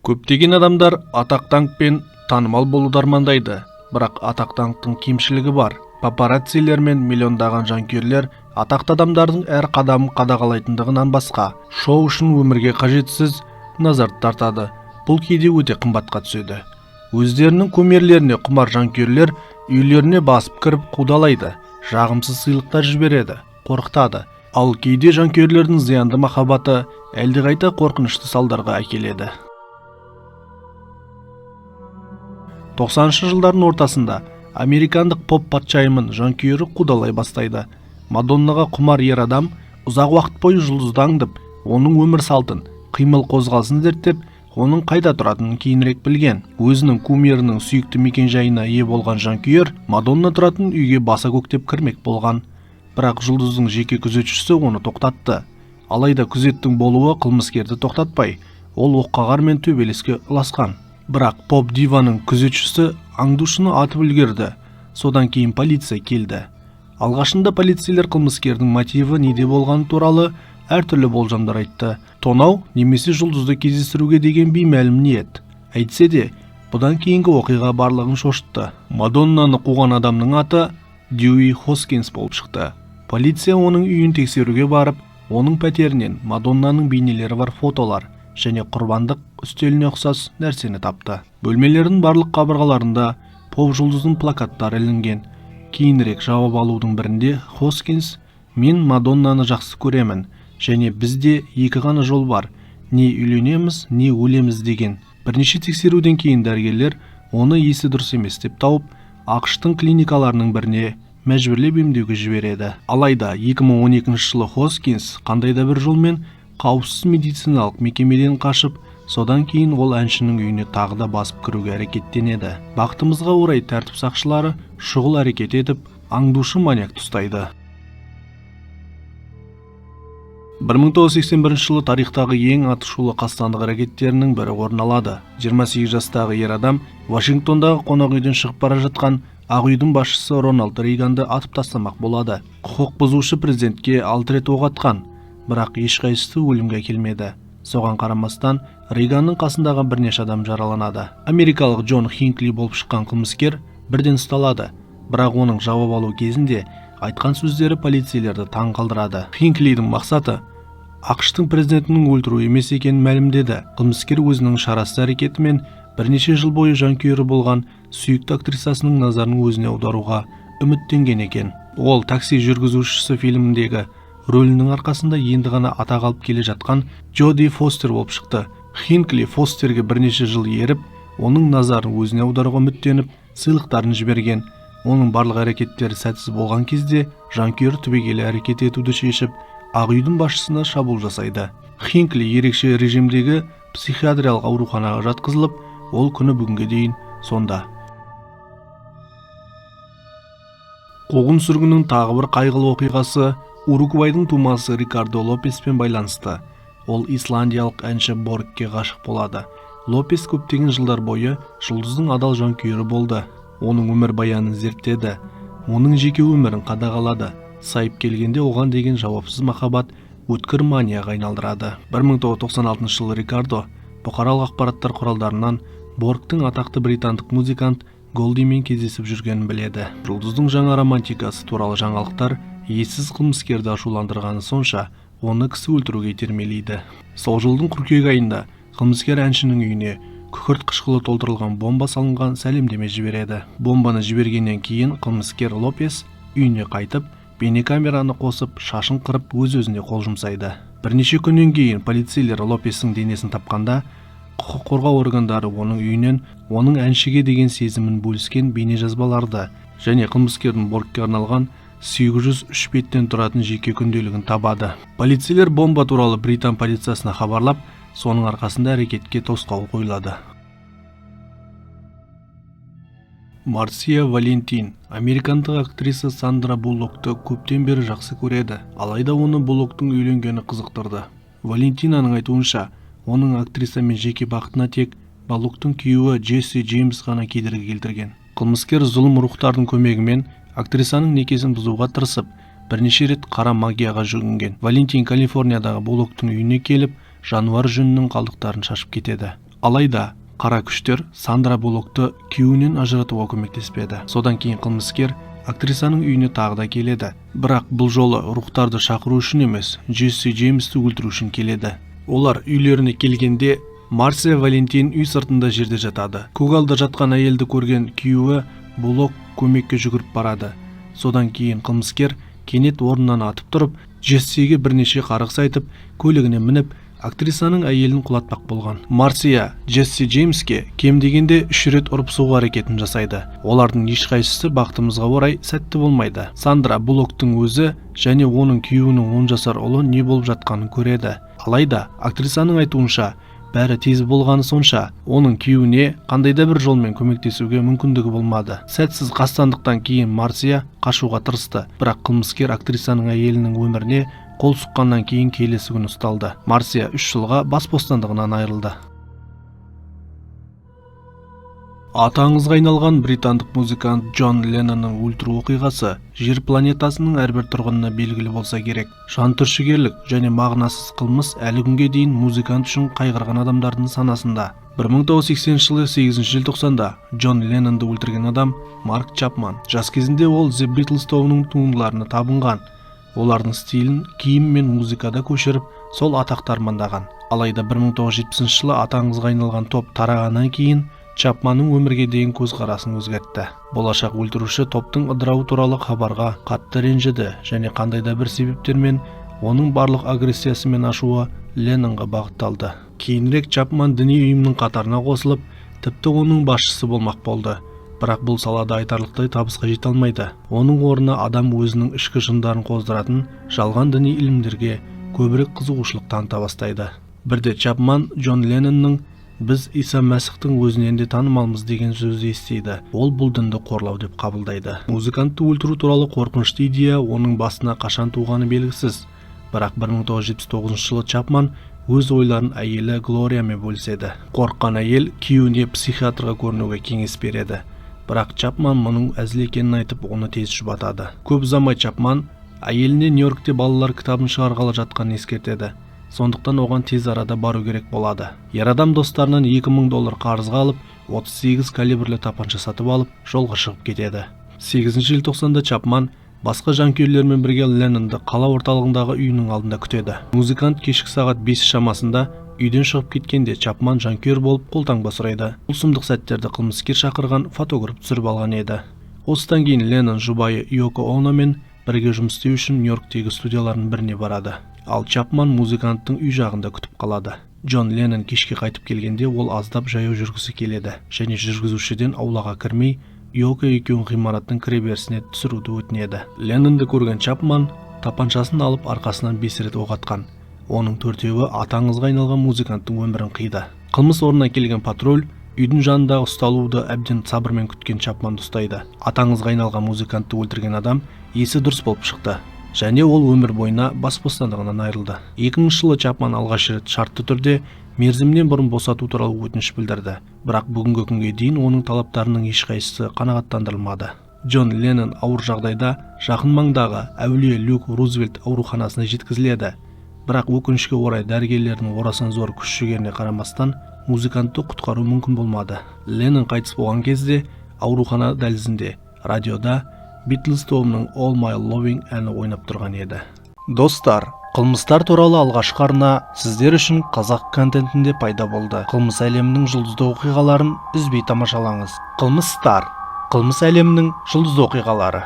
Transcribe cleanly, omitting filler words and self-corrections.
Көптеген адамдар атақ-даңқ пен танымал болуды армандайды. Бірақ атақ-даңқтың кемшілігі бар. Папараццилер мен миллиондаған жанкүйерлер атақты адамдардың әр қадамын қадағалайтындығынан басқа, шоу үшін өмірге қажетсіз назарды тартады. Бұл кейде өте қымбатқа түседі. Өздерінің кумирлеріне құмар жанкүйерлер үйлеріне басып кіріп қудалайды, жағымсыз сыйлықтар жібереді, қорқытады. Ал кейде жанкүйерлердің зиянды махаббаты әлдеқайда қорқынышты салдарға әкеледі. 90-шы жылдардың ортасында американдық поп патшайымын жанкүйері қудалай бастайды. Мадоннаға құмар ер адам ұзақ уақыт бойы жұлдызды аңдып, оның өмір салтын, қимыл қозғалысын зерттеп, оның қайда тұратынын кейінірек білген. Өзінің кумирінің сүйікті мекенжайына ие болған жанкүйер Мадонна тұратын үйге баса көктеп кірмек болған. Бірақ жұлдыздың жеке күзетшісі оны тоқтатты. Алайда күзеттің болуы қылмыскерді тоқтатпай, ол оққағар мен төбелеске ұласқан. Бірақ поп диваның күзетшісі аңдушыны атып үлгерді. Содан кейін полиция келді. Алғашында полицейлер қылмыскердің мотиві неде болғаны туралы әртүрлі болжамдар айтты. Тонау немесе жұлдызды кездестіруге деген беймәлім ниет. Әйтсе де, бұдан кейінгі оқиға барлығын шошытты. Мадоннаны қуған адамның аты Дьюи Хоскинс болып шықты. Полиция оның үйін тексеруге барып, оның пәтерінен Мадоннаның бейнелері бар фотолар және құрбандық үстеліне ұқсас нәрсені тапты. Бөлмелердің барлық қабырғаларында поп жұлдыздың плакаттары ілінген. Кейінірек жауап алудың бірінде Хоскинс: «Мен Мадоннаны жақсы көремін және бізде екі ғана жол бар, не үйленеміз, не өлеміз» деген. Бірнеше тексеруден кейін дәрігерлер оны есі дұрыс емес деп тауып, АҚШ-тың клиникаларының біріне мәжбүрлеп емдеуге жібереді. Алайда 2012 жылы Хоскинс қандай да бір жолмен қауіпсіз медициналық мекемеден қашып, содан кейін ол әншінің үйіне тағы да басып кіруге әрекеттенеді. Бақытымызға орай, тәртіп сақшылары шұғыл әрекет етіп, аңдушы маньякты ұстайды. 1981 жылы тарихтағы ең атышулы қастандық әрекеттерінің бірі орын алады. 28 жастағы ер адам Вашингтондағы қонақ үйден шығып бара жатқан Ақ үйдің басшысы Роналд Рейганды атып тастамақ болады. Құқық бұзушы президентке 6 рет оқ атқан, бірақ ешқайсысы өлімге әкелмеді. Соған қарамастан Рейганның қасындағы бірнеше адам жараланады. Америкалық Джон Хинкли болып шыққан қылмыскер бірден ұсталады, бірақ оның жауап алу кезінде айтқан сөздері полицейлерді таң қалдырады. Хинклидің мақсаты АҚШ-тың президентінің өлтіру емес екенін мәлімдеді. Қылмыскер өзінің шарасыз әрекетімен бірнеше жыл бойы жанкүйері болған сүйікті актрисасының назарын өзіне аударуға үміттенген екен. Ол «Такси жүргізушісі» фильміндегі рөлінің арқасында енді ғана атақ алып келе жатқан Джоди Фостер болып шықты. Хинкли Фостерге бірнеше жыл еріп, оның назарын өзіне аударуға үміттеніп, сыйлықтарын жіберген. Оның барлық әрекеттері сәтсіз болған кезде жанкүйер түбегейлі әрекет етуді шешіп, Ақ үйдің басшысына шабуыл жасайды. Хинкли ерекше режимдегі психиатриялық ауруханаға жатқызылып, ол күні бүгінге дейін сонда. Қуғын-сүргіннің тағы бір қайғылы оқиғасы Уругвайдың тумасы Рикардо Лопеспен байланысты. Ол исландиялық әнші Боргке ғашық болады. Лопес көптеген жылдар бойы жұлдыздың адал жанкүйері болды. Оның өмір баянын зерттеді, оның жеке өмірін қадағалады. Сайып келгенде оған деген жауапсыз махаббат өткір манияға айналдырады. 1996 жылы Рикардо бұқаралық ақпараттар құралдарынан Боргтың атақты британдық музыкант Голдимен кездесіп жүргенін біледі. Жұлдыздың жаңа романтикасы туралы жаңалықтар ессіз қылмыскерді ашуландырғаны сонша, оны кісі өлтіруге итермелейді. Сол жылдың қыркүйек айында қылмыскер әншінің үйіне күкірт қышқылы толтырылған бомба салынған сәлемдеме жібереді. Бомбаны жібергеннен кейін қылмыскер Лопес үйіне қайтып, бейнекамераны қосып, шашын қырып, өз-өзіне қол жұмсайды. Бірнеше күннен кейін полицейлер Лопестің денесін тапқанда, құқық қорғау органдары оның үйінен оның әншіге деген сезімін бөліскен бейнежазбаларды және қылмыскердің Боргке арналған 803 беттен тұратын жеке күнделігін табады. Полицейлер бомба туралы британ полициясына хабарлап, соның арқасында әрекетке тосқауыл қойылады. Марсия Валентин американдық актриса Сандра Буллокты көптен бері жақсы көреді. Алайда оны Буллоктың үйленгені қызықтырды. Валентинаның айтуынша, оның актрисамен жеке бақытына тек Буллоктың күйеуі Джесси Джеймс ғана кедергі келтірген. Қылмыскер зұлым рухтардың көмегімен актрисаның некесін бұзуға тырысып, бірнеше рет қара магияға жүгінген. Валентин Калифорниядағы Буллоктың үйіне келіп, жануар жүнінің қалдықтарын шашып кетеді. Алайда қара күштер Сандра Буллокты күйеуінен ажыратуға көмектеспеді. Содан кейін қылмыскер актрисаның үйіне тағы да келеді, бірақ бұл жолы рухтарды шақыру үшін емес, Джесси Джеймсті өлтіру үшін келеді. Олар үйлеріне келгенде, Марсия Валентин үй сыртында жерде жатады. Көгалда жатқан әйелді көрген күйеуі Буллок көмекке жүгіріп барады. Содан кейін қылмыскер кенет орнынан атып тұрып, Джессиге бірнеше қарғыс айтып, көлігіне мініп, актрисаның әйелін құлатпақ болған. Марсия Джесси Джеймске кем дегенде үш рет ұрып соғу әрекетін жасайды. Олардың ешқайсысы, бақытымызға орай, сәтті болмайды. Сандра Буллоктың өзі және оның күйеуінің 10 жасар ұлы не болып жатқанын көреді. Алайда актрисаның айтуынша, бәрі тез болғаны сонша, оның күйеуіне қандай да бір жолмен көмектесуге мүмкіндігі болмады. Сәтсіз қастандықтан кейін Марсия қашуға тырысты, бірақ қылмыскер актрисаның әйелінің өміріне қол сұққаннан кейін келесі күні ұсталды. Марсия 3 жылға бас бостандығынан айырылды. Аты аңызға айналған британдық музыкант Джон Леннонның өлтіру оқиғасы жер планетасының әрбір тұрғынына белгілі болса керек. Жантүршігерлік және мағынасыз қылмыс әлі күнге дейін музыкант үшін қайғырған адамдардың санасында. 1980 жылы 8 желтоқсанда Джон Леннонды өлтірген адам — Марк Чапман. Жас кезінде ол The Beatles тобының туындыларына табынған, олардың стилін киім мен музыкада көшіріп, сол атақты армандаған. Алайда 1970 жылы аты аңызға айналған топ тарағаннан кейін Чапманның өмірге деген көзқарасын өзгертті. Болашақ өлтіруші топтың ыдырауы туралы хабарға қатты ренжіді және қандай да бір себептермен оның барлық агрессиясы мен ашуы Леннонға бағытталды. Кейінірек Чапман діни ұйымның қатарына қосылып, тіпті оның басшысы болмақ болды, бірақ бұл салада айтарлықтай табысқа жете алмайды. Оның орнына адам өзінің ішкі жындарын қоздыратын жалған діни ілімдерге көбірек қызығушылық таныта бастайды. Бірде Чапман Джон Леннонның «Біз Иса Мәсіхтің өзінен де танымалмыз» деген сөзді естиді. Ол бұл дінді қорлау деп қабылдайды. Музыкантты өлтіру туралы қорқынышты идея оның басына қашан туғаны белгісіз, бірақ 1979 жылы Чапман өз ойларын әйелі Глориямен бөліседі. Қорыққан әйел күйеуіне психиатрға көрінуге кеңес береді, бірақ Чапман мұның әзіл екенін айтып, оны тез жұбатады. Көп ұзамай Чапман әйеліне Нью-Йоркте балалар кітабын шығарғалы жатқанын ескертеді, сондықтан оған тез арада бару керек болады. Ер адам достарынан 2000 доллар қарызға алып, 38 калибрлі тапанша сатып алып, жолға шығып кетеді. 8 желтоқсанда Чапман басқа жанкүйерлермен бірге Леннонды қала орталығындағы үйінің алдында күтеді. Музыкант кешкі сағат 5 шамасында үйден шығып кеткенде, Чапман жанкүйер болып қолтаңба сұрайды. Бұл сұмдық сәттерді қылмыскер шақырған фотограф түсіріп алған еді. Осыдан кейін Леннон жұбайы Йоко Ономен бірге жұмыс істеу үшін Нью-Йорктегі студиялардың біріне барады, ал Чапман музыканттың үй жағында күтіп қалады. Джон Леннон кешке қайтып келгенде, ол аздап жаяу жүргісі келеді және жүргізушіден аулаға кірмей, Йоко екеуін ғимараттың кіреберісіне түсіруді өтінеді. Леннонды көрген Чапман тапаншасын алып, арқасынан бес рет оқ атқан. Оның төртеуі аты аңызға айналған музыканттың өмірін қиды. Қылмыс орнына келген патруль үйдің жанындағы ұсталуды әбден сабырмен күткен Чапманды ұстайды. Аты аңызға айналған музыкантты өлтірген адам есі дұрыс болып шықты және ол өмір бойына бас бостандығынан айырылды. 2000 жылы Чапман алғаш рет шартты түрде мерзімінен бұрын босату туралы өтініш білдірді, бірақ бүгінгі күнге дейін оның талаптарының ешқайсысы қанағаттандырылмады. Джон Леннон ауыр жағдайда жақын маңдағы Әулие Люк Рузвельт ауруханасына жеткізіледі, бірақ өкінішке орай, дәрігерлердің орасан зор күш жігеріне қарамастан, музыкантты құтқару мүмкін болмады. Леннон қайтыс болған кезде аурухана дәлізінде радиода Битлз тобының «All My Loving» әні ойнап тұрған еді. Достар, қылмыстар туралы алғашқы арна сіздер үшін қазақ контентінде пайда болды. Қылмыс әлемінің жұлдызды оқиғаларын үзбей тамашалаңыз. Қылмыстар, қылмыс әлемінің жұлдызды оқиғалары.